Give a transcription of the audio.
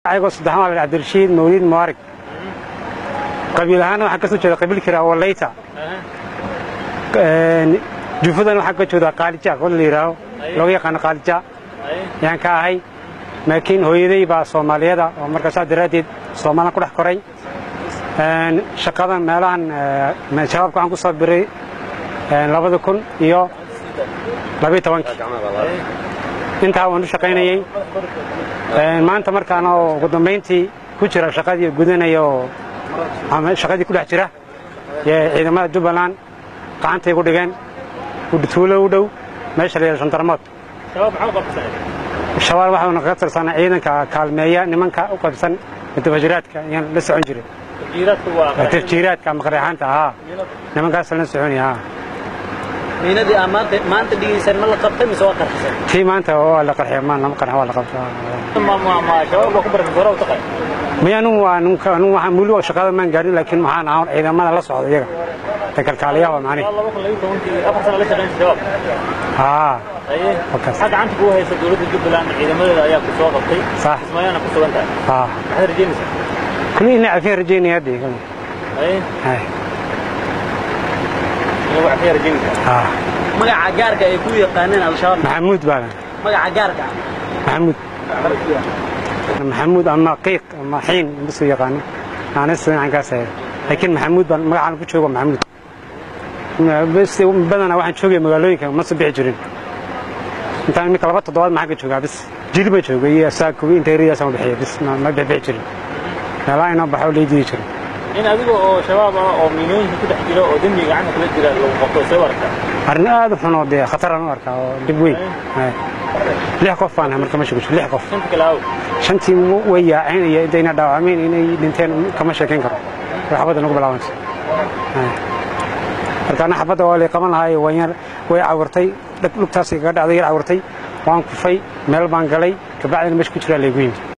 Ayagoo saddexaan waa la Cabdirashiid Mawliid Mubaarag. Qabiil ahaan waxaan ka soo jeeda qabiilka Waleyta. Juufadan waxaan ka jeedaa Qaalija, qol la yiraahdo looga yaqaano Qaalija yaan ka ahay. Laakiin hooyaday baa Soomaaliyada oo markaa saa daraaddeed Soomaaliyan ku dhex koray. Shaqadan meelahan shabaabka waxaan ku soo biray 2012. Intaa waan u shaqaynayay. Maanta markaan oo ugu dambayntii ku jira shaqadii gudanaya oo ama shaqadii ku dhex jira ciidamada Jubbaland gacantay ku dhigeen tuulo u dhow meesha la yidhahdo Shantarmood. Shabaab waxaanu kaga tirsanaa ciidanka kaalmeeya nimanka u qabsan mutafajiraadka ayaan la socon jiray. Tafjiiraadka ama qaryaxaanta ahaa nimankaas la soconaya. Miinadii aa maanta dhigeysaan ma la qabtay mise waa qarxisay? Tii maanta waa la qarxiya, maan lama qarxin, waa la qabtaa. Maya, anigu waxaan weli shaqada maan gaarin, laakiin waxaan ahaa ciidamada la socda iyaga ee kalkaaliyaha waa macnihi. Haa. Maxaa gacanta kugu haysa dowladda Jubbaland ciidamadeeda ayaa ku soo qabtay? Sax. Kismaayaana ku sugan tahay. Haa. Maxaad rajeynaysaa? Kulli inay cafiya rajeynaya hadda. Hay. Inagu cafiya rajeynaysaa? Haa. Magaca gaarka ay ku yaqaaneen Al-Shabaab? Maxamuud baa. Magaca gaarka? Maxamuud. Maxamuud ama qiiq ama xiin bas u yaqaano. Aanis aan kaas ahay. Laakiin Maxamuud baan magacaan ku joogo Maxamuud. Bas badanaa waxaan joogay magaalooyinka, ma soo bixi jirin. Intaan imika 2 toddobaad maxaa ka joogaa bis. Jilib baan joogay iyo saakowi inta yariyaas aan bixiyay bis ma bixi jirin. Meelaha inoo baxo la diidi jirin. In adiga oo shabaab ah oo miinooyinka ku dhex jira oo dembiga gacanta kula jira lagu qabto, see u aragtaa? Arrin aad u xun oo dee khatar aan u arkaa oo dhib weyn. 6 qof baan ahay marka meesha ku jiro, 6 qof. Shanta kale aaw? Shantii way yaaceen iyo intayna dhaawacmeen inay dhinteen kama sheekayn karo. Way xabadda nagu bilaabantay. Marka ana xabadda waa lay qaban lahaa, way cawirtay, lugtaas igaga dhacday, yar cawirtay, waan kufay, meel baan galay, kabacdina meesha ku jiraa laygu yimid.